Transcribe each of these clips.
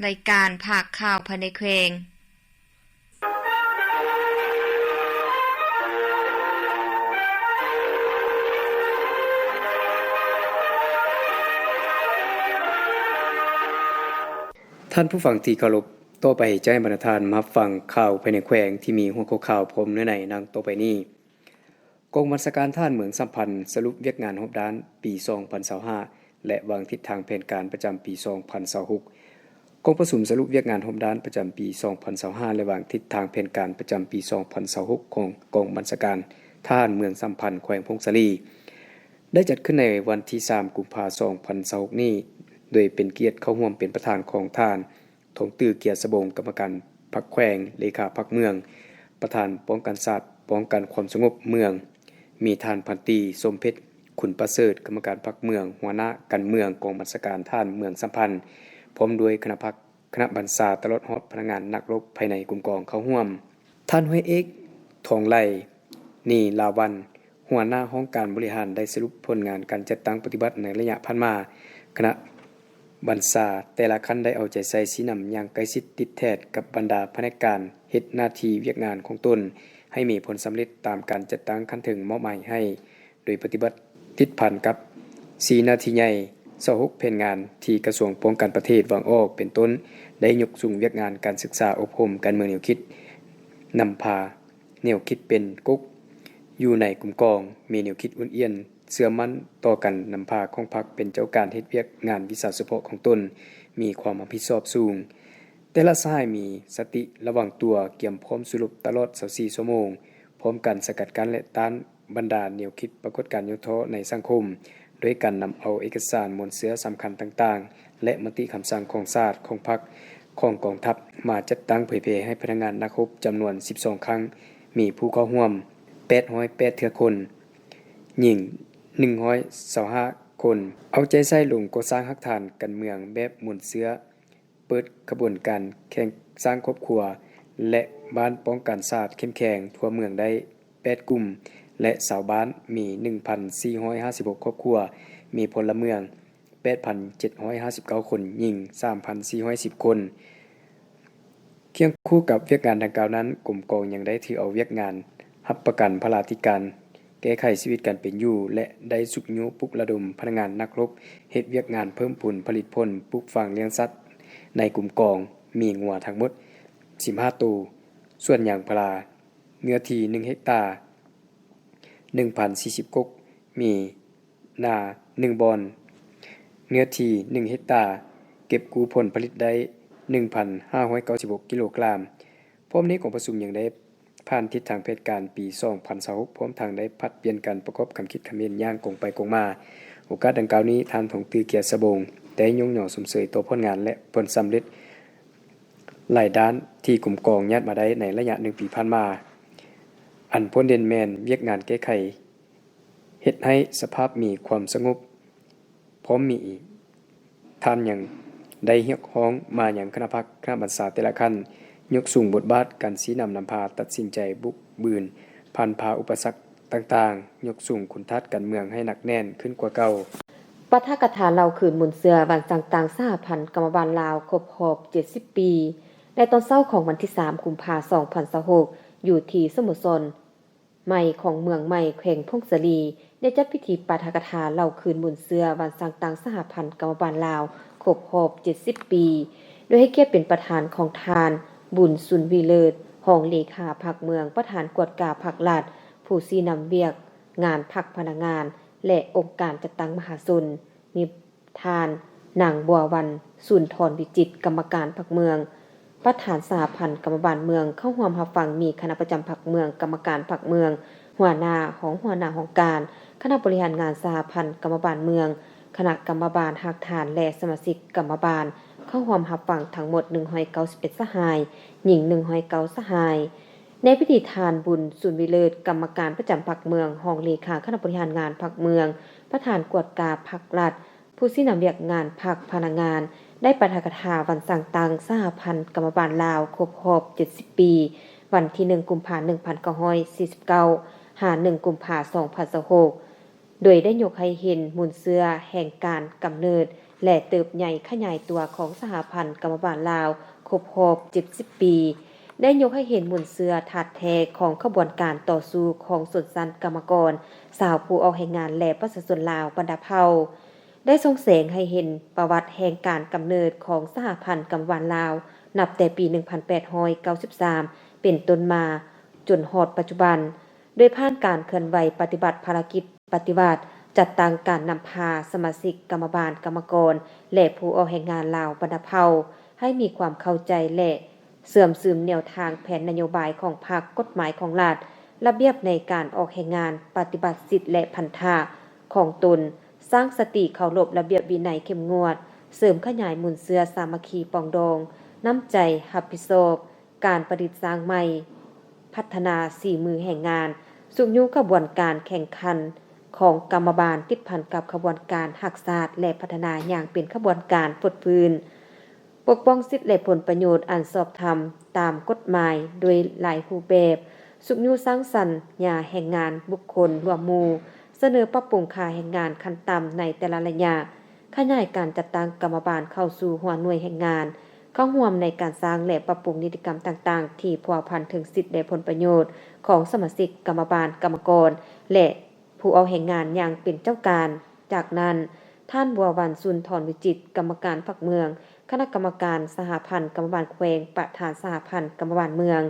ລາຍການພາກຂ່າວພາຍໃນແຂວງ. ທ່ານຜູ້ຟັງທີ່ເຄົາລົບ, ຕໍ່ໄປຈະໃຫ້ບັນດາທ່ານມາຮັບຟັງຂ່າວພາຍໃນແຂວງທີ່ມີຫົວຂໍ້ຂ່າວພ້ອມເນື້ອໃນດັ່ງຕໍ່ໄປນີ້. ກອງບັນຊາການທະຫານເມືອງສາມພັນ ສະຫຼຸບວຽກງານຮອບດ້ານປີສອງພັນຊາວຫ້າ ແລະ ວາງທິດທາງແຜນການປະຈຳປີສອງພັນຊາວຫົກ. ກອງປະຊຸມສະຫຼຸບວຽກງານຮອບດ້ານປະຈຳປີສອງພັນຊາວຫ້າ ແລະ ວາງທິດທາງແຜນການປະຈຳປີສອງພັນຊາວຫົກ ຂອງກອງບັນຊາການທະຫານເມືອງສາມພັນ ແຂວງຜົ້ງສາລີ ໄດ້ຈັດຂຶ້ນໃນວັນທີສາມ ກຸມພາ ສອງພັນຊາວຫົກນີ້ ໂດຍເປັນກຽດເຂົ້າຮ່ວມເປັນປະທານຂອງທ່ານ ທອງຕື້ ເກຍສະບົງ ກຳມະການພັກແຂວງ, ເລຂາພັກເມືອງ, ປະທານປ້ອງກັນຊາດ, ປ້ອງກັນຄວາມສະຫງົບເມືອງ, ມີທ່ານພັນຕີ ສົມເພັດ ຂຸນປະເສີດ ກຳມະການພັກເມືອງ, ຫົວໜ້າການເມືອງກອງບັນຊາການທະຫານເມືອງສາມພັນ ພ້ອມດ້ວຍຄະນະພັກ, ຄະນະບັນຊາ ຕະຫຼອດຮອດພະນັກງານນັກລົບພາຍໃນກຸ່ມກອງເຂົ້າຮ່ວມ. ທ່ານ ຮ້ອຍເອກ ທອງໄຫຼ ນີລາວັນ ຫົວໜ້າຫ້ອງການບໍລິຫານ ໄດ້ສະຫຼຸບຜົນງານການຈັດຕັ້ງປະຕິບັດໃນໄລຍະຜ່ານມາ. ຄະນະບັນຊາແຕ່ລະຂັ້ນໄດ້ເອົາໃຈໃສ່ຊີ້ນຳຢ່າງໃກ້ຊິດຕິດແທດກັບບັນດາພະແນກການເຮັດໜ້າທີ່ວຽກງານຂອງຕົນ ໃຫ້ມີຜົນສຳເລັດຕາມການຈັດຕັ້ງຂັ້ນເທິງມອບໝາຍໃຫ້. ໂດຍປະຕິບັດຕິດພັນກັບສີ່ໜ້າທີ່ໃຫຍ່, ຊາວຫົກແຜນງານທີ່ກະຊວງປ້ອງກັນປະເທດວາງອອກ ເປັນຕົ້ນ ໄດ້ຍົກສູງວຽກງານການສຶກສາອົບຮົມການເມືອງແນວຄິດ, ນຳພາແນວຄິດເປັນກົກຢູ່ໃນກຸ່ມກອງ, ມີແນວຄິດອຸ່ນອຽນເຊື່ອໝັ້ນຕໍ່ການນຳພາຂອງພັກເປັນເຈົ້າການເຮັດວຽກງານວິຊາສະເພາະຂອງຕົນ, ມີຄວາມຮັບຜິດຊອບສູງ. ແຕ່ລະສະຫາຍມີສະຕິລະວັງຕົວ, ກຽມພ້ອມສູ້ລົບຕະຫຼອດຊາວສີ່ຊົ່ວໂມງ, ພ້ອມກັນສະກັດກັ້ນ ແລະ ຕ້ານ ບັນດາແນວຄິດປາກົດການຫຍໍ້ທໍ້ໃນສັງຄົມ, ໂດຍການນຳເອົາເອກະສານມູນເຊື້ອສຳຄັນຕ່າງໆ ແລະ ມະຕິຄຳສັ່ງຂອງຊາດ, ຂອງພັກ, ຂອງກອງທັບ ມາຈັດຕັ້ງເຜີຍແຜ່ໃຫ້ພະນັກງານນັກຮົບຈຳນວນສິບສອງຄັ້ງ, ມີຜູ້ເຂົ້າຮ່ວມແປດຮ້ອຍແປດເທື່ອຄົນ, ຍິງໜຶ່ງຮ້ອຍຊາວຫ້າຄົນ, ເອົາໃຈໃສ່ລົງກໍ່ສ້າງຮາກຖານການເມືອງແບບມູນເຊື້ອ, ເປີດຂະບວນການແຂ່ງສ້າງຄອບຄົວ ແລະ ບ້ານປ້ອງກັນຊາດເຂັ້ມແຂງທົ່ວເມືອງໄດ້ແປດກຸ່ມ ແລະ ຊາວບ້ານມີໜຶ່ງພັນສີ່ຮ້ອຍຫ້າສິບຫົກຄອບຄົວ, ມີພົນລະເມືອງແປດພັນເຈັດຮ້ອຍຫ້າສິບເກົ້າຄົນ, ຍິງສາມພັນສີ່ຮ້ອຍສິບຄົນ. ຄຽງຄູ່ກັບວຽກງານດັ່ງກ່າວນັ້ນ, ກົມກອງຍັງໄດ້ຖືເອົາວຽກງານຮັບປະກັນພະລາທິການ ແກ້ໄຂຊີວິດການເປັນຢູ່ ແລະ ໄດ້ຊຸກຍູ້ປຸກລະດົມພະນັກງານນັກລົບເຮັດວຽກງານເພີ່ມພູນຜະລິດຜົນປູກຝັງລ້ຽງສັດໃນກຸ່ມກອງ, ມີງົວທັງໝົດສິບຫ້າໂຕ, ສວນຢາງພາລາເນື້ອທີ່ໜຶ່ງເຮັກຕາ ໜຶ່ງພັນສີ່ສິບກົກ, ມີນາໜຶ່ງບ່ອນ ເນື້ອທີ່ໜຶ່ງເຮັກຕາ, ເກັບກູ້ຜົນຜະລິດໄດ້ໜຶ່ງພັນຫ້າຮ້ອຍເກົ້າສິບຫົກກິໂລກຣາມ. ພ້ອມນີ້ກອງປະຊຸມຍັງໄດ້ ຜ່ານທິດທາງແຜນການປີສອງພັນຊາວຫົກ ພ້ອມທັງໄດ້ຜັດປ່ຽນກັນປະກອບຄຳຄິດຄຳເຫັນຢ່າງກົງໄປກົງມາ. ໂອກາດດັ່ງກ່າວນີ້, ທ່ານ ທອງຕື້ ເກຍສະບົງ ໄດ້ຍ້ອງຍໍຊົມເຊີຍຕໍ່ຜົນງານ ແລະ ຜົນສຳເລັດຫຼາຍດ້ານທີ່ກົມກອງຍາດມາໄດ້ໃນໄລຍະໜຶ່ງປີຜ່ານມາ, ອັນພົ້ນເດັ່ນແມ່ນວຽກງານແກ້ໄຂ ເຮັດໃຫ້ສະພາບມີຄວາມສະຫງົບ ພ້ອມມີອີກ. ທ່ານຍັງໄດ້ຮຽກຮ້ອງມາຍັງຄະນະພັກ, ຄະນະບັນຊາແຕ່ລະຂັ້ນ, ຍົກສູງບົດບາດການຊີ້ນຳນຳພາ, ຕັດສິນໃຈບຸກບືນ, ຜ່ານຜ່າອຸປະສັກຕ່າງໆ, ຍົກສູງຄຸນທາດການເມືອງໃຫ້ໜັກແໜ້ນຂຶ້ນກວ່າເກົ່າ. ປາຖະກະຖາເລົ່າຄືນມູນເຊື້ອວັນສ້າງຕັ້ງສະຫະພັນກຳມະບານລາວຄົບຮອບເຈັດສິບປີ ໃນຕອນເຊົ້າຂອງວັນທີສາມ ກຸມພາ ສອງພັນຊາວຫົກ ຢູ່ທີ່ສະໂມສອນ ໃໝ່ຂອງເມືອງໃໝ່ ແຂວງຜົ້ງສາລີ ໄດ້ຈັດພິທີປາຖະກະຖາເລົ່າຄືນມູນເຊື້ອວັນສ້າງຕັ້ງສະຫະພັນກຳມະບານລາວຄົບຮອບເຈັດສິບປີ ໂດຍໃຫ້ກຽດເປັນປະທານຂອງທ່ານ ບຸນ ຊຸນວີເລີດ ຮອງເລຂາພັກເມືອງ, ປະທານກວດກາພັກລັດ, ຜູ້ຊີ້ນຳວຽກງານພັກພະນັກງານ ແລະ ອົງການຈັດຕັ້ງມະຫາຊົນ, ມີ ທ່ານ ນາງ ບົວວັນ ສຸນທອນວິຈິດ ກຳມະການພັກເມືອງ, ປະທານສະຫະພັນກຳມະບານເມືອງ. ເຂົ້າຮ່ວມຮັບຟັງມີຄະນະປະຈຳພັກເມືອງ, ກຳມະການພັກເມືອງ, ຫົວໜ້າ, ຮອງຫົວໜ້າຫ້ອງການ, ຄະນະບໍລິຫານງານສະຫະພັນກຳມະບານເມືອງ, ຄະນະກຳມະບານຮາກຖານ ແລະ ສະມາຊິກກຳມະບານ. ເຂົ້າຮ່ວມຮັບຟັງທັງໝົດໜຶ່ງຮ້ອຍເກົ້າສິບເອັດສະຫາຍ, ຍິງໜຶ່ງຮ້ອຍເກົ້າສະຫາຍ. ໃນພິທີ, ທ່ານ ບຸນ ສຸນວິເລີດ ກຳມະການປະຈຳພັກເມືອງ, ຮອງເລຂາຄະນະບໍລິຫານງານພັກເມືອງ, ປະທານກວດກາພັກລັດ, ຜູ້ຊີ້ນຳວຽກງານພັກພະນັກງານ ໄດ້ປາຖະກະຖາວັນສ້າງຕັ້ງສະຫະພັນກຳມະບານລາວຄົບຮອບເຈັດສິບປີ ວັນທີໜຶ່ງ ກຸມພາ ໜຶ່ງພັນເກົ້າຮ້ອຍສີ່ສິບເກົ້າ ຫາ ໜຶ່ງ ກຸມພາ ສອງພັນຊາວຫົກ ໂດຍໄດ້ຍົກໃຫ້ເຫັນມູນເຊື້ອແຫ່ງການກຳເນີດ ແລະ ເຕີບໃຫຍ່ຂະຫຍາຍຕົວຂອງສະຫະພັນກຳມະບານລາວຄົບຮອບເຈັດສິບປີ ໄດ້ຍົກໃຫ້ເຫັນມູນເຊື້ອທາດແທ້ຂອງຂະບວນການຕໍ່ສູ້ຂອງຊົນຊັ້ນກຳມະກອນ, ຊາວຜູ້ອອກແຮງງານ ແລະ ປະຊາຊົນລາວບັນດາເຜົ່າ. ໄດ້ສົ່ງແສງໃຫ້ເຫັນປະຫວັດແຫ່ງການກຳເນີດຂອງສະຫະພັນກຳມະບານລາວ ນັບແຕ່ປີໜຶ່ງພັນແປດຮ້ອຍເກົ້າສິບສາມເປັນຕົ້ນມາ ຈົນຮອດປັດຈຸບັນ, ໂດຍຜ່ານການເຄື່ອນໄຫວປະຕິບັດພາລະກິດປະຕິວັດ, ຈັດຕັ້ງການນຳພາສະມາຊິກກຳມະບານ, ກຳມະກອນ ແລະ ຜູ້ອອກແຮງງານລາວບັນດາເຜົ່າ ໃຫ້ມີຄວາມເຂົ້າໃຈ ແລະ ເຊື່ອມຊຶມແນວທາງແຜນນະໂຍບາຍຂອງພັກ, ກົດໝາຍຂອງລັດ, ລະບຽບໃນການອອກແຮງງານ, ປະຕິບັດສິດ ແລະ ພັນທະຂອງຕົນ, ສ້າງສະຕິເຄົາລົບລະບຽບວິໄນເຂັ້ມງວດ, ເສີມຂະຫຍາຍມູນເຊື້ອສາມັກຄີປອງດອງ, ນ້ຳໃຈຮັບຜິດຊອບ, ການປະດິດສ້າງໃໝ່, ພັດທະນາສີມືແຮງງານ, ຊຸກຍູ້ຂະບວນການແຂ່ງຂັນຂອງກຳມະບານ ຕິດພັນກັບຂະບວນການຮັກຊາດ ແລະ ພັດທະນາຢ່າງເປັນຂະບວນການຟົດຟື້ນ, ປົກປ້ອງສິດ ແລະ ຜົນປະໂຫຍດອັນຊອບທຳຕາມກົດໝາຍໂດຍຫຼາຍຮູບແບບ, ຊຸກຍູ້ສ້າງສັນຍາແຮງງານບຸກຄົນລວມໝູ່, ສະເໜີປັບປຸງຄ່າແຮງງານຂັ້ນຕ່ຳໃນແຕ່ລະໄລຍະ, ຂະຫຍາຍການຈັດຕັ້ງກຳມະບານເຂົ້າສູ່ຫົວໜ່ວຍແຮງງານ, ເຂົ້າຮ່ວມໃນການສ້າງ ແລະ ປັບປຸງນິຕິກຳຕ່າງໆ ທີ່ພົວພັນເຖິງສິດ ແລະ ຜົນປະໂຫຍດຂອງສະມາຊິກກຳມະບານ, ກຳມະກອນ ແລະ ຜູ້ອອກແຮງງານຢ່າງເປັນເຈົ້າການ. ຈາກນັ້ນ, ທ່ານ ບົວວັນ ສຸນທອນວິຈິດ, ກຳມະການພັກເມືອງ, ຄະນະກຳມະການສະຫະພັນກຳມະບານແຂວງ, ປະທານສະຫະພັນກຳມະບານເມືອງ,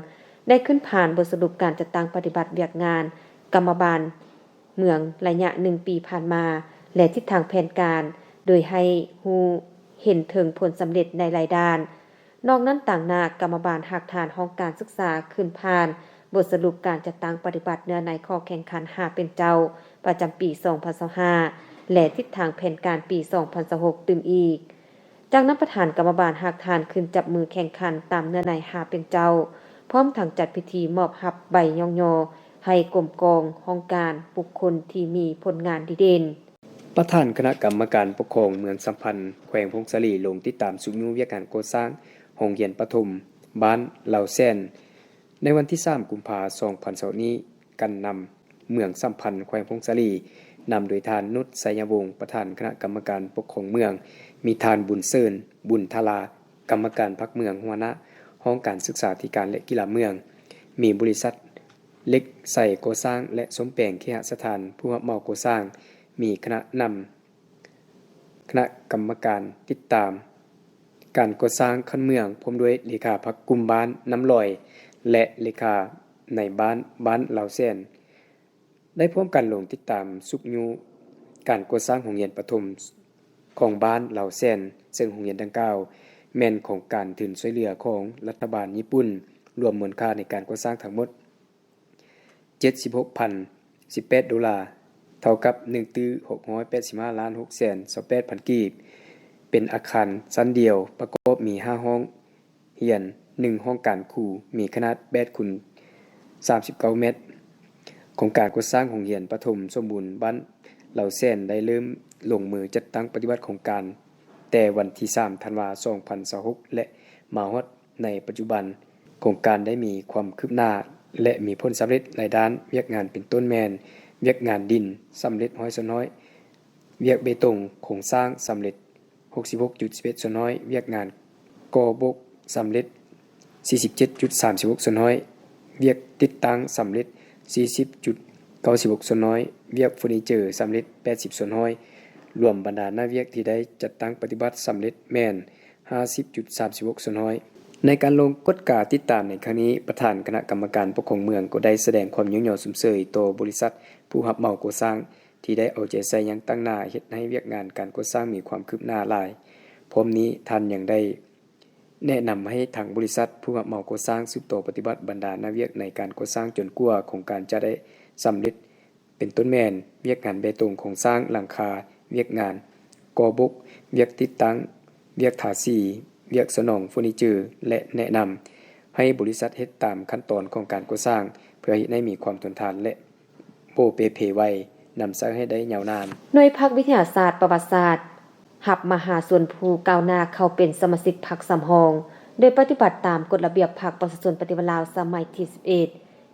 ໄດ້ຂຶ້ນຜ່ານບົດສະຫຼຸບການຈັດຕັ້ງປະຕິບັດວຽກງານກຳມະບານ ເມືອງໄລຍະໜຶ່ງປີຜ່ານມາ ແລະ ທິດທາງແຜນການ, ໂດຍໃຫ້ຮູ້ເຫັນເຖິງຜົນສຳເລັດໃນຫຼາຍດ້ານ. ນອກນັ້ນ, ຕາງໜ້າກຳມະບານຮາກຖານຫ້ອງການສຶກສາ ຂຶ້ນຜ່ານບົດສະຫຼຸບການຈັດຕັ້ງປະຕິບັດເນື້ອໃນຂໍ້ແຂ່ງຂັນຫ້າເປັນເຈົ້າ ປະຈຳປີສອງພັນຊາວຫ້າ ແລະ ທິດທາງແຜນການປີສອງພັນຊາວຫົກຕື່ມອີກ. ຈາກນັ້ນປະທານກຳມະບານຮາກຖານຂຶ້ນຈັບມືແຂ່ງຂັນຕາມເນື້ອໃນຫ້າເປັນເຈົ້າ, ພ້ອມທັງຈັດພິທີມອບຮັບໃບຍ້ອງຍໍໃຫ້ກົມກອງຫ້ອງການບຸກຄົນທີ່ມີຜົນງານດີເດັ່ນ. ປະທານຄະນະກຳມະການປົກຄອງເມືອງສຳພັນ ແຂວງຜົ້ງສາລີ ລົງຕິດຕາມຊຸກຍູ້ວຽກງານກໍ່ສ້າງໂຮງຮຽນປະຖົມບ້ານເຫຼົ່າແສນ ໃນວັນທີສາມ ກຸມພາ ສອງພັນຊາວນີ້. ການນຳເມືອງສຳພັນ ແຂວງຜົ້ງສາລີ ນຳໂດຍທ່ານ ນຸດ ໄຊຍະວົງ ປະທານຄະນະກຳມະການປົກຄອງເມືອງ, ມີທ່ານ ບຸນເສີນ ບຸນທາລາ ກຳມະການພັກເມືອງ, ຫົວໜ້າຫ້ອງການສຶກສາທິການ ແລະ ກິລາເມືອງ, ມີບໍລິສັດເຫຼັກໄຊກໍ່ສ້າງ ແລະ ສົມແປງເຄຫະສະຖານ ຜູ້ຮັບເໝົາກໍ່ສ້າງ, ມີຄະນະນຳ ຄະນະກຳມະການຕິດຕາມການກໍ່ສ້າງຂັ້ນເມືອງ ພ້ອມດ້ວຍເລຂາພັກກຸ່ມບ້ານນ້ຳລອຍ ແລະ ເລຂານາຍບ້ານບ້ານເຫຼົ່າແສນ ໄດ້ພ້ອມກັນລົງຕິດຕາມຊຸກຍູ້ການກໍ່ສ້າງໂຮງຮຽນປະຖົມຂອງບ້ານເຫຼົ່າແສນ, ເຊິ່ງໂຮງຮຽນດັ່ງກ່າວແມ່ນໂຄງການທຶນຊ່ວຍເຫຼືອຂອງລັດຖະບານຍີ່ປຸ່ນ, ລວມມູນຄ່າໃນການກໍ່ສ້າງທັງໝົດ ເຈັດສິບຫົກພັນສິບແປດໂດລາ, ເທົ່າກັບໜຶ່ງຕື້ຫົກຮ້ອຍແປດສິບຫ້າລ້ານຫົກແສນຊາວແປດພັນກີບ, ເປັນອາຄານຊັ້ນດຽວ, ປະກອບມີຫ້າຫ້ອງຮຽນ, ໜຶ່ງຫ້ອງການຄູ, ມີຂະໜາດແປດຄູນສາມສິບເກົ້າແມັດ. ໂຄງການກໍ່ສ້າງໂຮງຮຽນປະຖົມສົມບູນບ້ານເຫຼົ່າແສນ ໄດ້ເລີ່ມລົງມືຈັດຕັ້ງປະຕິບັດໂຄງການແຕ່ວັນທີສາມ ທັນວາ ສອງພັນຊາວຫົກ ແລະ ມາຮອດ ໃນປັດຈຸບັນ, ໂຄງການໄດ້ມີຄວາມຄືບໜ້າ ແລະ ມີຜົນສຳເລັດຫຼາຍດ້ານວຽກງານ ເປັນຕົ້ນແມ່ນ ວຽກງານດິນສຳເລັດຮ້ອຍສ່ວນຮ້ອຍ, ວຽກເບຕົງໂຄງສ້າງສຳເລັດຫົກສິບຫົກຈຸດສິບເອັດສ່ວນຮ້ອຍ, ວຽກງານກໍ່ບົກສຳເລັດສີ່ສິບເຈັດຈຸດສາມສິບຫົກສ່ວນຮ້ອຍ, ວຽກຕິດຕັ້ງສຳເລັດສີ່ສິບຈຸດເກົ້າສິບຫົກສ່ວນຮ້ອຍ, ວຽກເຟີນີເຈີສຳເລັດແປດສິບສ່ວນຮ້ອຍ, ລວມບັນດາໜ້າວຽກທີ່ໄດ້ຈັດຕັ້ງປະຕິບັດສຳເລັດແມ່ນ ຫ້າສິບຈຸດສາມສິບຫົກສ່ວນຮ້ອຍ. ໃນການລົງກວດກາຕິດຕາມໃນຄັ້ງນີ້, ປະທານຄະນະກຳມະການປົກຄອງເມືອງກໍໄດ້ສະແດງຄວາມຍ້ອງຍໍຊົມເຊີຍຕໍ່ບໍລິສັດຜູ້ຮັບເໝົາກໍ່ສ້າງ ທີ່ໄດ້ເອົາໃຈໃສ່ຢ່າງຕັ້ງໜ້າ ເຮັດໃຫ້ວຽກງານການກໍ່ສ້າງມີຄວາມຄືບໜ້າຫຼາຍ. ພ້ອມນີ້, ທ່ານຍັງໄດ້ແນະນຳໃຫ້ທາງບໍລິສັດຜູ້ຮັບເໝົາກໍ່ສ້າງສືບຕໍ່ປະຕິບັດບັນດາໜ້າວຽກໃນການກໍ່ສ້າງ ຈົນກວ່າໂຄງການຈະໄດ້ສຳເລັດ ເປັນຕົ້ນແມ່ນ ວຽກງານເບຕົງໂຄງສ້າງຫຼັງຄາ, ວຽກງານກໍ່ບົກ, ວຽກຕິດຕັ້ງ, ວຽກທາສີ, ວຽກສະໜອງເຟີນີເຈີ ແລະ ແນະນຳໃຫ້ບໍລິສັດເຮັດຕາມຂັ້ນຕອນຂອງການກໍ່ສ້າງ ເພື່ອເຮັດໃຫ້ມີຄວາມທົນທານ ແລະ ບໍ່ເປ່ເພໄວ, ນຳໃຊ້ໃຫ້ໄດ້ຍາວນານ. ໜ່ວຍພັກວິທະຍາສາດປະຫວັດສາດ ຮັບມະຫາຊົນຜູ້ກ້າວໜ້າເຂົ້າເປັນສະມາຊິກພັກສຳຮອງ ໂດຍປະຕິບັດຕາມກົດລະບຽບພັກປະຊາຊົນປະຕິວັດລາວສະໄໝທີສິບເອັດ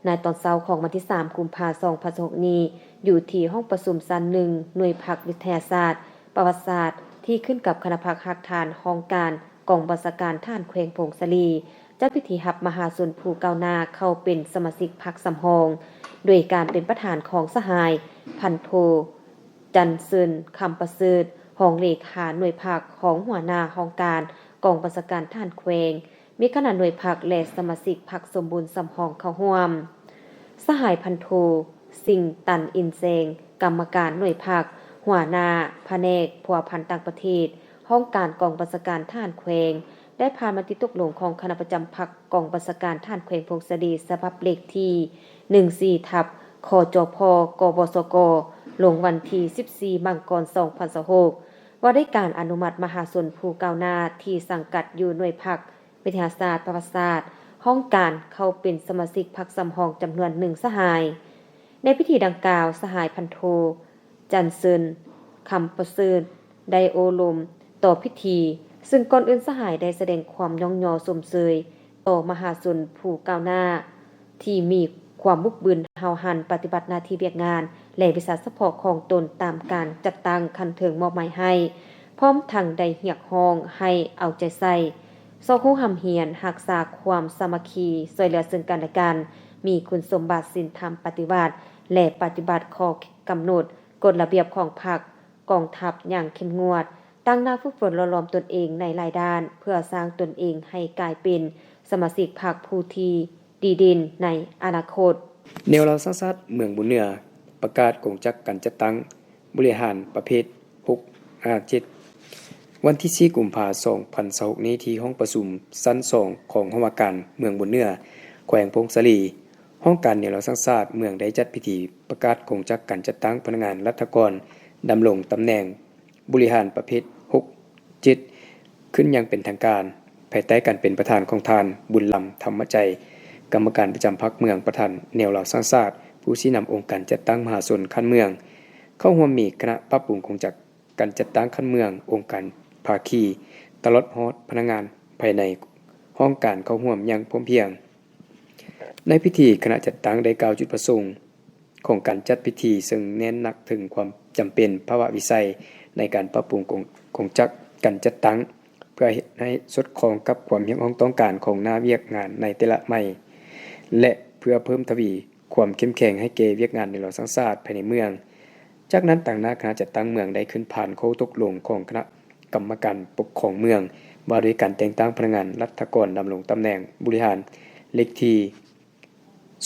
ໃນຕອນເຊົ້າຂອງວັນທີສາມ ກຸມພາ ສອງພັນຊາວຫົກນີ້ ຢູ່ທີ່ຫ້ອງປະຊຸມຊັ້ນໜຶ່ງ ໜ່ວຍພັກວິທະຍາສາດປະຫວັດສາດ ທີ່ຂຶ້ນກັບຄະນະພັກຮາກຖານຫ້ອງການກອງບັນຊາການທະຫານແຂວງຜົ້ງສາລີ ຈັດພິທີຮັບມະຫາຊົນຜູ້ກ້າວໜ້າເຂົ້າເປັນສະມາຊິກພັກສຳຮອງ ໂດຍການເປັນປະທານຂອງສະຫາຍພັນໂທ ຈັນເຊີນ ຄຳປະເສີດ ຮອງເລຂາໜ່ວຍພັກ, ຮອງຫົວໜ້າຫ້ອງການກອງບັນຊາການທະຫານແຂວງ, ມີຄະນະໜ່ວຍພັກ ແລະ ສະມາຊິກພັກສົມບູນສຳຮອງເຂົ້າຮ່ວມ. ສະຫາຍພັນໂທ ສິງຕັນ ອິນແຊງ ກຳມະການໜ່ວຍພັກ, ຫົວໜ້າພະແນກພົວພັນຕ່າງປະເທດ, ຫ້ອງການກອງບັນຊາການທະຫານແຂວງ ໄດ້ຜ່ານມະຕິຕົກລົງຂອງຄະນະປະຈຳພັກກອງບັນຊາການທະຫານແຂວງຜົ້ງສາລີ ສະບັບເລກທີ ໜຶ່ງສີ່ ທັບ ຄຈພ ກບສກ ລົງວັນທີ ສິບສີ່ ມັງກອນ ສອງພັນຊາວຫົກ ວ່າດ້ວຍການອະນຸມັດມະຫາຊົນຜູ້ກ້າວໜ້າທີ່ສັງກັດຢູ່ໜ່ວຍພັກ ວິທະຍາສາດປະຫວັດສາດ ຫ້ອງການເຂົ້າເປັນສະມາຊິກພັກສຳຮອງຈຳນວນໜຶ່ງສະຫາຍ. ໃນພິທີດັ່ງກ່າວ, ສະຫາຍພັນໂທ ຈັນເຊີນ ຄຳປະເສີດ ໄດ້ໂອ້ລົມຕໍ່ພິທີ, ເຊິ່ງກ່ອນອື່ນສະຫາຍໄດ້ສະແດງຄວາມຍ້ອງຍໍຊົມເຊີຍຕໍ່ມະຫາຊົນຜູ້ກ້າວໜ້າ ທີ່ມີຄວາມບຸກບຶນຫ້າວຫັນປະຕິບັດໜ້າທີ່ວຽກງານ ແລະ ວິຊາສະເພາະຂອງຕົນຕາມການຈັດຕັ້ງຂັ້ນເທິງມອບໝາຍໃຫ້, ພ້ອມທັງໄດ້ຮຽກຮ້ອງໃຫ້ເອົາໃຈໃສ່ ຊອກຮູ້ຮ່ຳຮຽນ, ຮັກສາຄວາມສາມັກຄີ, ຊ່ວຍເຫຼືອເຊິ່ງກັນແລະກັນ, ມີຄຸນສົມບັດສິນທຳປະຕິວັດ ແລະ ປະຕິບັດຂໍ້ກຳນົດ, ກົດລະບຽບຂອງພັກ, ກອງທັບຢ່າງເຂັ້ມງວດ, ຕັ້ງໜ້າຝຶກຝົນຫຼໍ່ຫຼອມຕົນເອງໃນຫຼາຍດ້ານ ເພື່ອສ້າງຕົນເອງໃຫ້ກາຍເປັນສະມາຊິກພັກຜູ້ທີ່ດີເດັ່ນໃນອະນາຄົດ. ແນວລາວສ້າງຊາດເມືອງບຸນເໜືອ ປະກາດກົງຈັກການຈັດຕັ້ງບໍລິຫານປະເພດ ຫົກ ຫ້າ ເຈັດ ວັນທີ ສີ່ ກຸມພາ ສອງພັນຊາວຫົກ ນີ້ ທີ່ຫ້ອງປະຊຸມຊັ້ນ ສອງ ຂອງຫ້ອງວ່າການເມືອງບຸນເໜືອ ແຂວງຜົ້ງສາລີ, ຫ້ອງການແນວລາວສ້າງຊາດເມືອງໄດ້ຈັດພິທີປະກາດກົງຈັກການຈັດຕັ້ງພະນັກງານລັດຖະກອນດຳລົງຕຳແໜ່ງບໍລິຫານປະເພດ ຫົກ ເຈັດ ຂຶ້ນຢ່າງເປັນທາງການ, ພາຍໃຕ້ການເປັນປະທານຂອງທ່ານ ບຸນລຳ ທຳມະໄຈ ກຳມະການປະຈຳພັກເມືອງ, ປະທານແນວລາວສ້າງຊາດ, ຜູ້ຊີ້ນຳອົງການຈັດຕັ້ງມະຫາຊົນຂັ້ນເມືອງ. ເຂົ້າຮ່ວມມີຄະນະປັບປຸງກົງຈັກ ການຈັດຕັ້ງຂັ້ນເມືອງ, ອົງການພາຄີ, ຕະຫຼອດຮອດພະນັກງານພາຍໃນຫ້ອງການເຂົ້າຮ່ວມຢ່າງພ້ອມພຽງ. ໃນພິທີ, ຄະນະຈັດຕັ້ງໄດ້ກ່າວຈຸດປະສົງຂອງການຈັດພິທີ, ເຊິ່ງເນັ້ນໜັກເຖິງຄວາມຈຳເປັນພາວະວິໄສໃນການປັບປຸງກົງ ກົງຈັກການຈັດຕັ້ງ ເພື່ອເຮັດໃຫ້ສອດຄ່ອງກັບຄວາມຮຽກຮ້ອງຕ້ອງການຂອງໜ້າວຽກງານໃນແຕ່ລະໃໝ່ ແລະ ເພື່ອເພີ່ມທະວີຄວາມເຂັ້ມແຂງໃຫ້ແກ່ວຽກງານແນວລາວສ້າງຊາດພາຍໃນເມືອງ. ຈາກນັ້ນ, ຕາງໜ້າຄະນະຈັດຕັ້ງເມືອງໄດ້ຂຶ້ນຜ່ານຂໍ້ຕົກລົງຂອງຄະນະກຳມະການປົກຄອງເມືອງ ວ່າດ້ວຍການແຕ່ງຕັ້ງພະນັກງານລັດຖະກອນດຳລົງຕຳແໜ່ງບໍລິຫານ ເລກທີ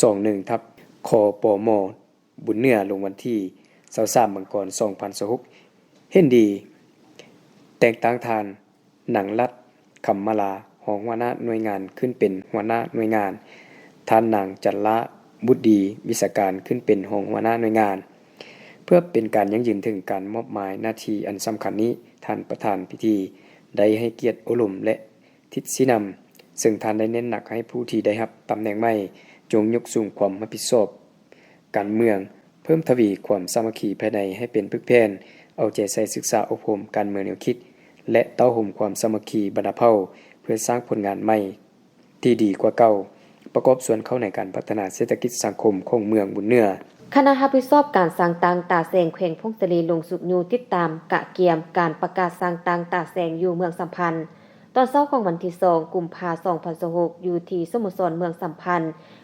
ສອງໜຶ່ງ ທັບ ຄປມ ບຸນເໜືອ ລົງວັນທີ ຊາວສາມ ມັງກອນ ສອງພັນຊາວຫົກ ເຫັນດີແຕ່ງຕັ້ງທ່ານ ນາງລັດ ຄຳມາລາ ຮອງຫົວໜ້າໜ່ວຍງານ ຂຶ້ນເປັນຫົວໜ້າໜ່ວຍງານ, ທ່ານນາງ ຈັນລາ ບຸດດີ ວິຊາການ ຂຶ້ນເປັນຮອງຫົວໜ້າໜ່ວຍງານ. ເພື່ອເປັນການຢັ້ງຢືນເຖິງການມອບໝາຍໜ້າທີ່ອັນສຳຄັນນີ້, ທ່ານປະທານພິທີໄດ້ໃຫ້ກຽດໂອ້ລົມ ແລະ ທິດຊີ້ນຳ, ເຊິ່ງທ່ານໄດ້ເນັ້ນໜັກໃຫ້ຜູ້ທີ່ໄດ້ຮັບຕຳແໜ່ງໃໝ່ ຈົ່ງຍົກສູງຄວາມຮັບຜິດຊອບ ການເມືອງ, ເພີ່ມທະວີຄວາມສາມັກຄີພາຍໃນໃຫ້ເປັນປຶກແຜ່ນ, ເອົາໃຈໃສ່ສຶກສາອົບຮົມການເມືອງແນວຄິດ ແລະ ເຕົ້າໂຮມຄວາມສາມັກຄີບັນດາເຜົ່າ ເພື່ອສ້າງຜົນງານໃໝ່ທີ່ດີກວ່າເກົ່າ, ປະກອບສ່ວນເຂົ້າໃນການພັດທະນາເສດຖະກິດສັງຄົມຂອງເມືອງບຸນເໜືອ. ຄະນະຮັບຜິດຊອບການສ້າງຕັ້ງຕາແສງແຂວງຜົ້ງສາລີ ລົງຊຸກຍູ້ຕິດຕາມກະກຽມການປະກາດສ້າງຕັ້ງຕາແສງຢູ່ເມືອງສຳພັນ. ຕອນເຊົ້າຂອງວັນທີ ສອງ ກຸມພາ ສອງພັນຊາວຫົກ ຢູ່ທີ່ສະໂມສອນເມືອງສຳພັນ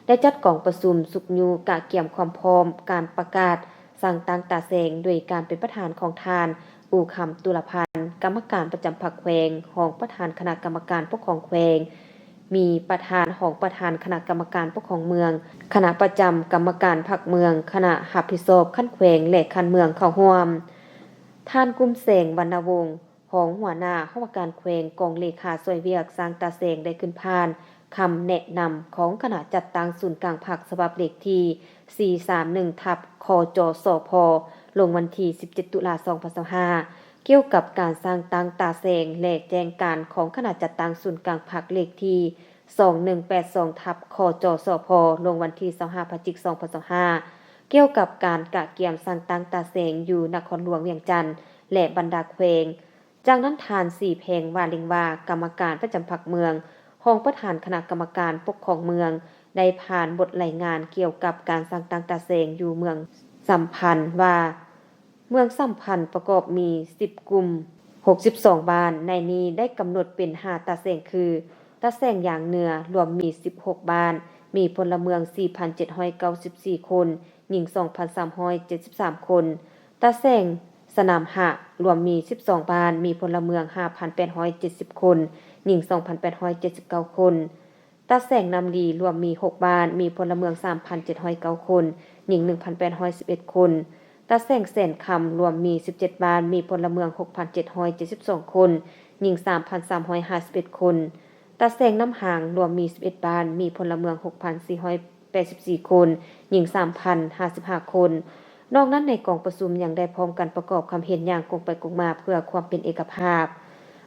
ໄດ້ຈັດກອງປະຊຸມຊຸກຍູ້ກະກຽມຄວາມພ້ອມການປະກາດສ້າງຕັ້ງຕາແສງ ໂດຍການເປັນປະທານຂອງທ່ານ ອູຄຳ ຕຸລະພັນ ກຳມະການປະຈຳພັກແຂວງ, ຮອງປະທານຄະນະກຳມະການປົກຄອງແຂວງ, ມີປະທານ, ຮອງປະທານຄະນະກຳມະການປົກຄອງເມືອງ, ຄະນະປະຈຳກຳມະການພັກເມືອງ, ຄະນະຮັບຜິດຊອບຂັ້ນແຂວງ ແລະ ຂັ້ນເມືອງເຂົ້າຮ່ວມ. ທ່ານ ກຸມແສງ ວັນນະວົງ ຮອງຫົວໜ້າຫ້ອງວ່າການແຂວງ ກອງເລຂາຊ່ວຍວຽກສ້າງຕາແສງ ໄດ້ຂຶ້ນຜ່ານຄຳແນະນຳຂອງຄະນະຈັດຕັ້ງສູນກາງພັກ ສະບັບເລກທີ ສີ່ສາມໜຶ່ງ ທັບ ຄຈສພ ລົງວັນທີ ສິບເຈັດ ຕຸລາ ສອງພັນຊາວຫ້າ ກ່ຽວກັບການສ້າງຕັ້ງຕາແສງ ແລະ ແຈ້ງການຂອງຄະນະຈັດຕັ້ງສູນກາງພັກເລກທີ ສອງໜຶ່ງແປດສອງ ທັບ ຄຈສພ ລົງວັນທີ ຊາວຫ້າ ພະຈິກ ສອງພັນຊາວຫ້າ ກ່ຽວກັບການກະກຽມສ້າງຕັ້ງຕາແສງຢູ່ນະຄອນຫຼວງວຽງຈັນ ແລະ ບັນດາແຂວງ. ຈາກນັ້ນ ທ່ານ ສີແພງ ວາລິງວາ ກຳມະການປະຈຳພັກເມືອງ, ຮອງປະທານຄະນະກຳມະການປົກຄອງເມືອງ ໄດ້ຜ່ານບົດລາຍງານກ່ຽວກັບການສ້າງຕັ້ງຕາແສງຢູ່ເມືອງສຳພັນວ່າ, ເມືອງສຳພັນປະກອບມີ ສິບ ກຸ່ມ, ຫົກສິບສອງບ້ານ, ໃນນີ້ໄດ້ກຳນົດເປັນຫ້າຕາແສງຄື ຕາແສງຢາງເໜືອ ລວມມີສິບຫົກບ້ານ, ມີພົນລະເມືອງສີ່ພັນເຈັດຮ້ອຍເກົ້າສິບສີ່ຄົນ, ຍິງສອງພັນສາມຮ້ອຍເຈັດສິບສາມຄົນ. ຕາແສງສະໜາມຮະ ລວມມີສິບສອງບ້ານ, ມີພົນລະເມືອງຫ້າພັນແປດຮ້ອຍເຈັດສິບຄົນ, ຍິງສອງພັນແປດຮ້ອຍເຈັດສິບເກົ້າຄົນ. ຕາແສງນ້ຳລີ ລວມມີຫົກບ້ານ, ມີພົນລະເມືອງສາມພັນເຈັດຮ້ອຍເກົ້າຄົນ, ຍິງໜຶ່ງພັນແປດຮ້ອຍສິບເອັດຄົນ. ຕາແສງແສນຄຳ ລວມມີສິບເຈັດບ້ານ, ມີພົນລະເມືອງຫົກພັນເຈັດຮ້ອຍເຈັດສິບສອງຄົນ, ຍິງສາມພັນສາມຮ້ອຍຫ້າສິບເອັດຄົນ. ຕາແສງນ້ຳຮາງ ລວມມີສິບເອັດບ້ານ, ມີພົນລະເມືອງຫົກພັນສີ່ຮ້ອຍແປດສິບສີ່ຄົນ, ຍິງສາມພັນຫ້າສິບຫ້າຄົນ. ນອກນັ້ນໃນກອງປະຊຸມຍັງໄດ້ພ້ອມກັນປະກອບຄຳເຫັນຢ່າງກົງໄປກົງມາເພື່ອຄວາມເປັນເອກະພາບ.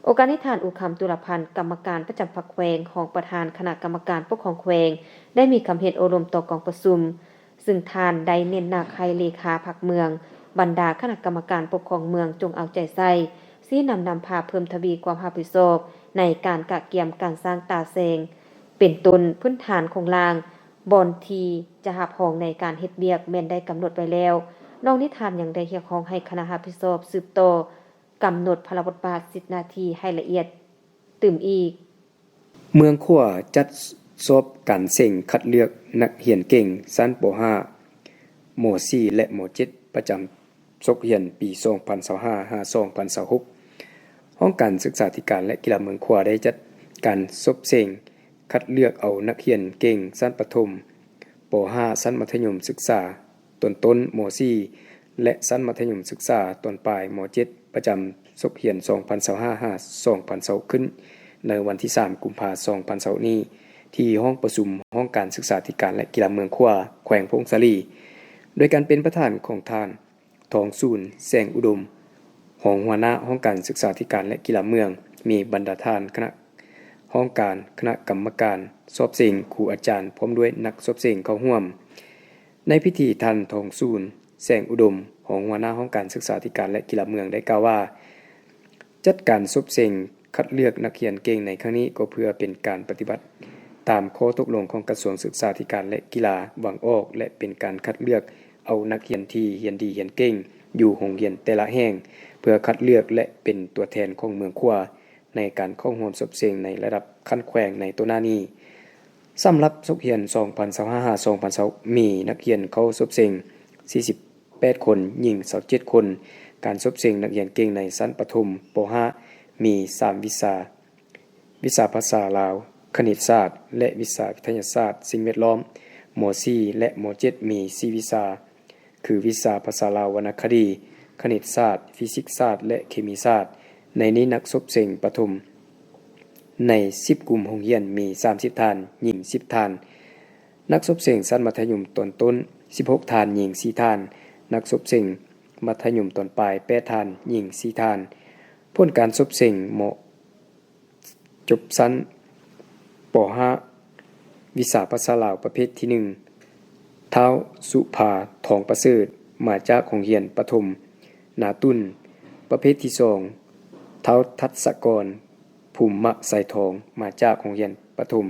ອົງການນີ້ ທ່ານ ອູຄຳ ຕຸລະພັນ ກຳມະການປະຈຳພັກແຂວງ, ຮອງປະທານຄະນະກຳມະການປົກຄອງແຂວງ ໄດ້ມີຄຳເຫັນໂອ້ລົມຕໍ່ກອງປະຊຸມ, ຊຶ່ງທ່ານໄດ້ເນັ້ນໜັກໃຫ້ເລຂາພັກເມືອງ, ບັນດາຄະນະກຳມະການປົກຄອງເມືອງຈົ່ງເອົາໃຈໃສ່, ຊີ້ນຳນຳພາເພີ່ມທະວີຄວາມຮັບຜິດຊອບໃນການກະກຽມການສ້າງຕາແສງ, ເປັນຕົ້ນພື້ນຖານໂຄງລ່າງ, ບ່ອນທີ່ຈະຮັບຮອງໃນການເຮັດວຽກແມ່ນໄດ້ກຳນົດໄວ້ແລ້ວ. ນອກນີ້ທ່ານຍັງໄດ້ຮຽກຮ້ອງໃຫ້ຄະນະຮັບຜິດຊອບສືບຕໍ່ກຳນົດພາລະບົດບາດສິດໜ້າທີ່ໃຫ້ລະອຽດຕື່ມອີກ. ເມືອງຂວາຈັດສອບການເສັງຄັດເລືອກນັກຮຽນເກັ່ງຊັ້ນ ປໍຫ້າ ມໍສີ່ ແລະ ມໍເຈັດ ປະຈຳສົກຮຽນປີສອງພັນຊາວຫ້າ ຫາ ສອງພັນຊາວຫົກ. ຫ້ອງການສຶກສາທິການ ແລະ ກິລາເມືອງຂວາໄດ້ຈັດການສອບເສັງຄັດເລືອກເອົານັກຮຽນເກັ່ງຊັ້ນປະຖົມ ປໍຫ້າ ຊັ້ນມັດທະຍົມສຶກສາ ຕອນຕົ້ນ ມໍສີ່ ແລະ ຊັ້ນມັດທະຍົມສຶກສາຕອນປາຍ ມໍເຈັດ ປະຈຳສົກຮຽນສອງພັນຊາວຫ້າ ຫາ ສອງພັນຊາວຫົກ ຂຶ້ນໃນວັນທີສາມ ກຸມພາ ສອງພັນຊາວຫົກນີ້ ທີ່ຫ້ອງປະຊຸມຫ້ອງການສຶກສາທິການ ແລະ ກິລາເມືອງຂວາ ແຂວງຜົ້ງສາລີ ໂດຍການເປັນປະທານຂອງທ່ານ ທອງສູນ ແສງອຸດົມ ຮອງຫົວໜ້າຫ້ອງການສຶກສາທິການ ແລະ ກິລາເມືອງ, ມີບັນດາທ່ານຄະນະຫ້ອງການ, ຄະນະກຳມະການສອບເສັງ, ຄູອາຈານ ພ້ອມດ້ວຍນັກສອບເສັງເຂົ້າຮ່ວມ. ໃນພິທີ ທ່ານ ທອງສູນ ແສງອຸດົມ ຮອງຫົວໜ້າຫ້ອງການສຶກສາທິການ ແລະ ກິລາເມືອງ ໄດ້ກ່າວວ່າ ຈັດການສອບເສັງຄັດເລືອກນັກຮຽນເກັ່ງໃນຄັ້ງນີ້ ກໍເພື່ອເປັນການປະຕິບັດຕາມຂໍ້ຕົກລົງຂອງກະຊວງສຶກສາທິການ ແລະ ກິລາວາງອອກ ແລະ ເປັນການຄັດເລືອກເອົານັກຮຽນທີ່ຮຽນດີຮຽນເກັ່ງຢູ່ໂຮງຮຽນແຕ່ລະແຫ່ງ ເພື່ອຄັດເລືອກ ແລະ ເປັນຕົວແທນຂອງເມືອງຂວາ ໃນການເຂົ້າຮ່ວມສອບເສັງໃນລະດັບຂັ້ນແຂວງໃນຕໍ່ໜ້ານີ້. ສຳລັບສົກຮຽນສອງພັນຊາວຫ້າ ຫາ ສອງພັນຊາວຫົກ ມີນັກຮຽນເຂົ້າສອບເສັງສີ່ສິບແປດຄົນ, ຍິງຊາວເຈັດຄົນ. ການສອບເສັງນັກຮຽນເກັ່ງໃນຊັ້ນປະຖົມ ປໍຫ້າ ມີສາມວິຊາ, ວິຊາພາສາລາວ, ຄະນິດສາດ ແລະ ວິຊາວິທະຍາສາດສິ່ງແວດລ້ອມ. ມໍສີ່ ແລະ ມໍເຈັດ ມີສີ່ວິຊາ ຄື ວິຊາພາສາລາວວັນນະຄະດີ, ຄະນິດສາດ, ຟີຊິກສາດ ແລະ ເຄມີສາດ. ໃນນີ້ນັກສອບເສັງປະຖົມໃນສິບກຸ່ມໂຮງຮຽນມີສາມສິບທ່ານ, ຍິງສິບທ່ານ. ນັກສອບເສັງຊັ້ນມັດທະຍົມຕອນຕົ້ນສິບຫົກທ່ານ, ຍິງສີ່ທ່ານ. ນັກສອບເສັງມັດທະຍົມຕອນປາຍແປດທ່ານ, ຍິງສີ່ທ່ານ. ຜົນການສອບເສັງ ມໍ ຈົບຊັ້ນ ປໍຫ້າ ວິຊາພາສາລາວປະເພດທີໜຶ່ງ ທ້າວ ສຸພາ ທອງປະເສີດ ມາຈາກໂຮງຮຽນປະຖົມນາຕຸນ, ປະເພດທີສອງ ທ້າວ ທັດສະກອນ ພູມມະໄຊທອງ ມາຈາກໂຮງຮຽນປະຖົມ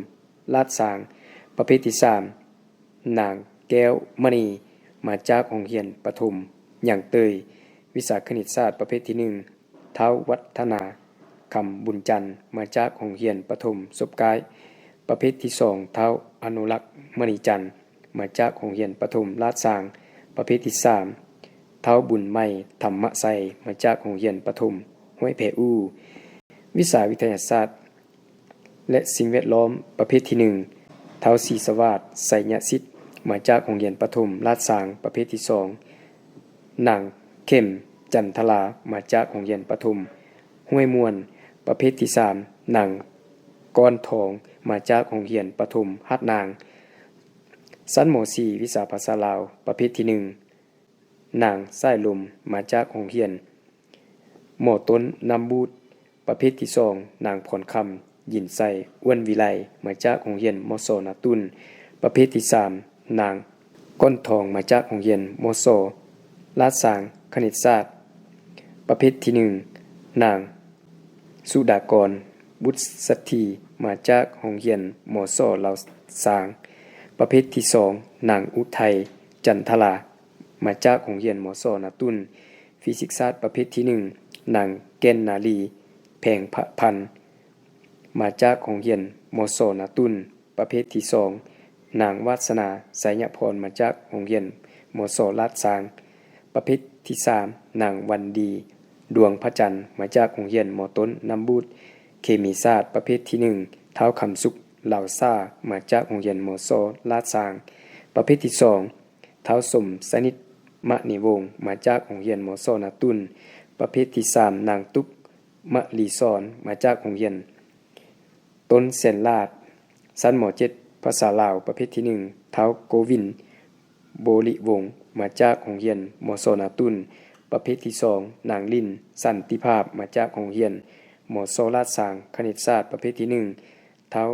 ລາດຊາງ, ປະເພດທີສາມ ນາງ ແກ້ວມະນີ ມາຈາກໂຮງຮຽນປະຖົມຫຍັງເຕີຍ, ວິຊາຄະນິດສາດປະເພດທີໜຶ່ງ ທ້າວ ວັດທະນາ ຄຳບຸນຈັນ ມາຈາກໂຮງຮຽນປະຖົມສົບກ້າຍ, ປະເພດທີສອງ ທ້າວ ອະນຸລັກ ມະນີຈັນ ມາຈາກໂຮງຮຽນປະຖົມລາດຊາງ, ປະເພດທີສາມ ທ້າວ ບຸນໃໝ່ ທຳມະໄຊ ມາຈາກໂຮງຮຽນປະຖົມຫ້ວຍແພອູ, ວິຊາວິທະຍາສາດ ແລະ ສິ່ງແວດລ້ອມ ປະເພດທີໜຶ່ງ ທ້າວ ສີສະຫວາດ ໄຊຍະສິດ ມາຈາກໂຮງຮຽນປະຖົມລາດຊາງ, ປະເພດທີສອງ ນາງ ເຂັມ ຈັນທະລາ ມາຈາກໂຮງຮຽນປະຖົມຫ້ວຍມ່ວນ, ປະເພດທີສາມ ນາງ ກ້ອນທອງ ມາຈາກໂຮງຮຽນປະຖົມຫາດນາງ. ຊັ້ນ ມໍສີ່ ວິຊາພາສາລາວ ປະເພດທີໜຶ່ງ ນາງ ສາຍລົມ ມາຈາກໂຮງຮຽນ ມໍຕົ້ນນ້ຳບູດ, ປະເພດທີສອງ ນາງ ພອນຄຳ ຍິນໄຊ ອ້ວນວິໄລ ມາຈາກໂຮງຮຽນ ມສ ນາຕຸນ, ປະເພດທີສາມ ນາງ ກ້ອນທອງ ມາຈາກໂຮງຮຽນ ມສ ລາດຊາງ, ຄະນິດສາດ, ປະເພດທີໜຶ່ງ ນາງ ສຸດາກອນ ບຸດສັດຖີ ມາຈາກໂຮງຮຽນ ມສ ລາວຊາງ, ປະເພດທີສອງ ນາງ ອຸໄທ ຈັນທະລາ ມາຈາກໂຮງຮຽນ ມສ ນາຕຸນ, ຟີຊິກສາດ ປະເພດທີໜຶ່ງ ນາງ ແກ່ນນາລີ ແພງພະພັນ ມາຈາກໂຮງຮຽນ ມສ ນາຕຸນ. ປະເພດທີສອງ ນາງ ວາດສະໜາ ໄຊຍະພອນ ມາຈາກໂຮງຮຽນ ມສ ລາດຊາງ. ປະເພດທີສາມ ນາງ ວັນດີ ດວງພະຈັນ ມາຈາກໂຮງຮຽນ ມຕົ້ນນ້ຳບູດ ເຄມີສາດ. ປະເພດທີໜຶ່ງ ທ້າວ ຄຳສຸກ ລາວສາ ມາຈາກໂຮງຮຽນ ມສ ລາດຊາງ. ປະເພດທີສອງ ທ້າວ ສົມສະໜິດ ມະນີວົງ ມາຈາກໂຮງຮຽນ ມສ ນາຕຸນ. ປະເພດທີສາມ ນາງ ຕຸກ ມະລີສອນ ມາຈາກໂຮງຮຽນ ຕົ້ນແສນລາດ ຊັ້ນ ມ.ເຈັດ ພາສາລາວ. ປະເພດທີໜຶ່ງ ທ້າວ ໂກວິນ ໂບລິວົງ ມາຈາກໂຮງຮຽນ ມສ ນາຕຸນ. ປະເພດທີສອງ ນາງ ລິນ ສັນຕິພາບ ມາຈາກໂຮງຮຽນ ມສ ລາດຊາງ ຄະນິດສາດ. ປະເພດທີໜຶ່ງ ທ້າວ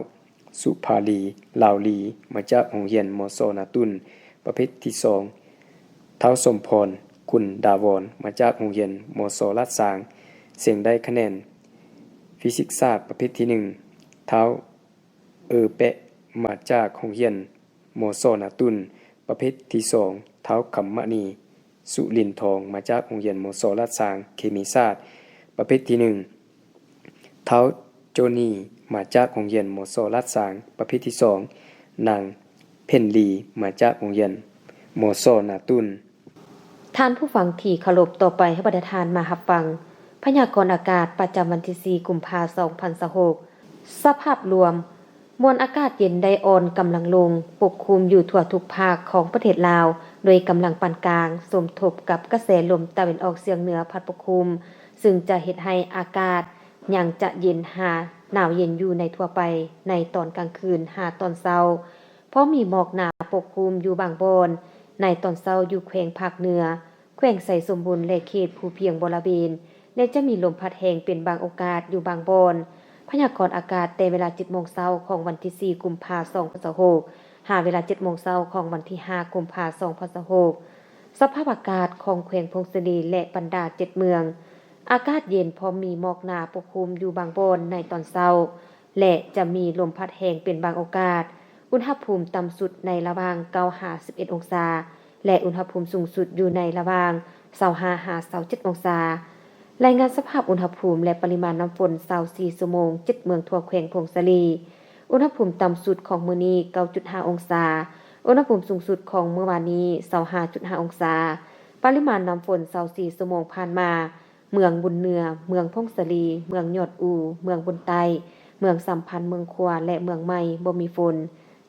ສຸພາລີ ລາວລີ ມາຈາກໂຮງຮຽນ ມສ ນາຕຸນ. ປະເພດທີສອງ ທ້າວ ສົມພອນ ຄຸນດາວອນ ມາຈາກໂຮງຮຽນ ມສ ລາດຊາງ ເຊິ່ງໄດ້ຄະແນນຟີຊິກສາດ. ປະເພດທີໜຶ່ງ ທ້າວ ເອີແປະ ມາຈາກໂຮງຮຽນ ມສ ນາຕຸນ. ປະເພດທີສອງ ທ້າວ ຄຳມະນີ ສຸລິນທອງ ມາຈາກໂຮງຮຽນ ມສ ລາດຊາງ ເຄມີສາດ. ປະເພດທີໜຶ່ງ ທ້າວ ໂຈນີ ມາຈາກໂຮງຮຽນ ມສ ລາດຊາງ. ປະເພດທີສອງ ນາງ ເພັນລີ ມາຈາກໂຮງຮຽນ ມສ ນາຕຸນ. ທ່ານຜູ້ຟັງທີ່ເຄົາລົບ, ຕໍ່ໄປໃຫ້ບັນດາທ່ານມາຮັບຟັງພະຍາກອນອາກາດປະຈຳວັນທີສີ່ ກຸມພາ ສອງພັນຊາວຫົກ. ສະພາບລວມ, ມວນອາກາດເຢັນໄດ້ອ່ອນກຳລັງລົງ, ປົກຄຸມຢູ່ທົ່ວທຸກພາກຂອງປະເທດລາວ ໂດຍກຳລັງປານກາງ, ສົມທົບກັບກະແສລົມຕາເວັນອອກສຽງເໜືອພັດປົກຄຸມ, ຊຶ່ງຈະເຮັດໃຫ້ອາກາດຍັງຈະເຢັນຫາໜາວເຢັນຢູ່ໃນທົ່ວໄປໃນຕອນກາງຄືນຫາຕອນເຊົ້າ. ພໍມີໝອກໜາປົກຄຸມຢູ່ບາງບ່ອນໃນຕອນເຊົ້າຢູ່ແຂວງພາກເໜືອ, ແຂວງໄຊສົມບູນ ແລະ ເຂດພູພຽງບໍລະເວນ ແລະ ຈະມີລົມພັດແຮງເປັນບາງໂອກາດຢູ່ບາງບ່ອນ. ພະຍາກອນອາກາດແຕ່ເວລາເຈັດໂມງເຊົ້າຂອງວັນທີສີ່ ກຸມພາ ສອງພັນຊາວຫົກ ຫາເວລາເຈັດໂມງເຊົ້າຂອງວັນທີຫ້າ ກຸມພາ ສອງພັນຊາວຫົກ. ສະພາບອາກາດຂອງແຂວງຜົ້ງສາລີ ແລະ ບັນດາເຈັດເມືອງ, ອາກາດເຢັນ ພ້ອມມີໝອກໜາປົກຄຸມຢູ່ບາງບ່ອນໃນຕອນເຊົ້າ ແລະ ຈະມີລົມພັດແຮງເປັນບາງໂອກາດ. ອຸນຫະພູມຕ່ຳສຸດໃນລະຫວ່າງເກົ້າຫາສິບເອັດອົງສາ ແລະ ອຸນຫະພູມສູງສຸດຢູ່ໃນລະຫວ່າງຊາວຫ້າຫາຊາວເຈັດອົງສາ. ລາຍງານສະພາບອຸນຫະພູມ ແລະ ປະລິມານນ້ຳຝົນ ຊາວສີ່ຊົ່ວໂມງ ເຈັດເມືອງທົ່ວແຂວງຜົ້ງສາລີ. ອຸນຫະພູມຕ່ຳສຸດຂອງມື້ນີ້ ເກົ້າຈຸດຫ້າອົງສາ, ອຸນຫະພູມສູງສຸດຂອງມື້ວານນີ້ ຊາວຫ້າຈຸດຫ້າອົງສາ. ປະລິມານນ້ຳຝົນ ຊາວສີ່ຊົ່ວໂມງຜ່ານມາ, ເມືອງບຸນເໜືອ, ເມືອງຜົ້ງສາລີ, ເມືອງຍອດອູ, ເມືອງບຸນໃຕ້, ເມືອງສຳພັນ, ເມືອງຂວາ ແລະ ເມືອງໃໝ່ ບໍ່ມີຝົນ.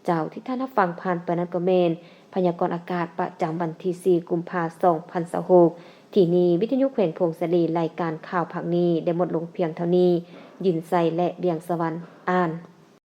ເຈົ້າ ທີ່ທ່ານຮັບຟັງຜ່ານໄປນັ້ນກໍແມ່ນພະຍາກອນອາກາດປະຈຳວັນທີສີ່ ກຸມພາ ສອງພັນຊາວຫົກ. ທີ່ນີ້ ວິທະຍຸແຂວງຜົ້ງສາລີ, ລາຍການຂ່າວພາກນີ້ໄດ້ໝົດລົງພຽງເທົ່ານີ້. ຍິນໄຊ ແລະ ວຽງສະຫວັນ ອ່ານ.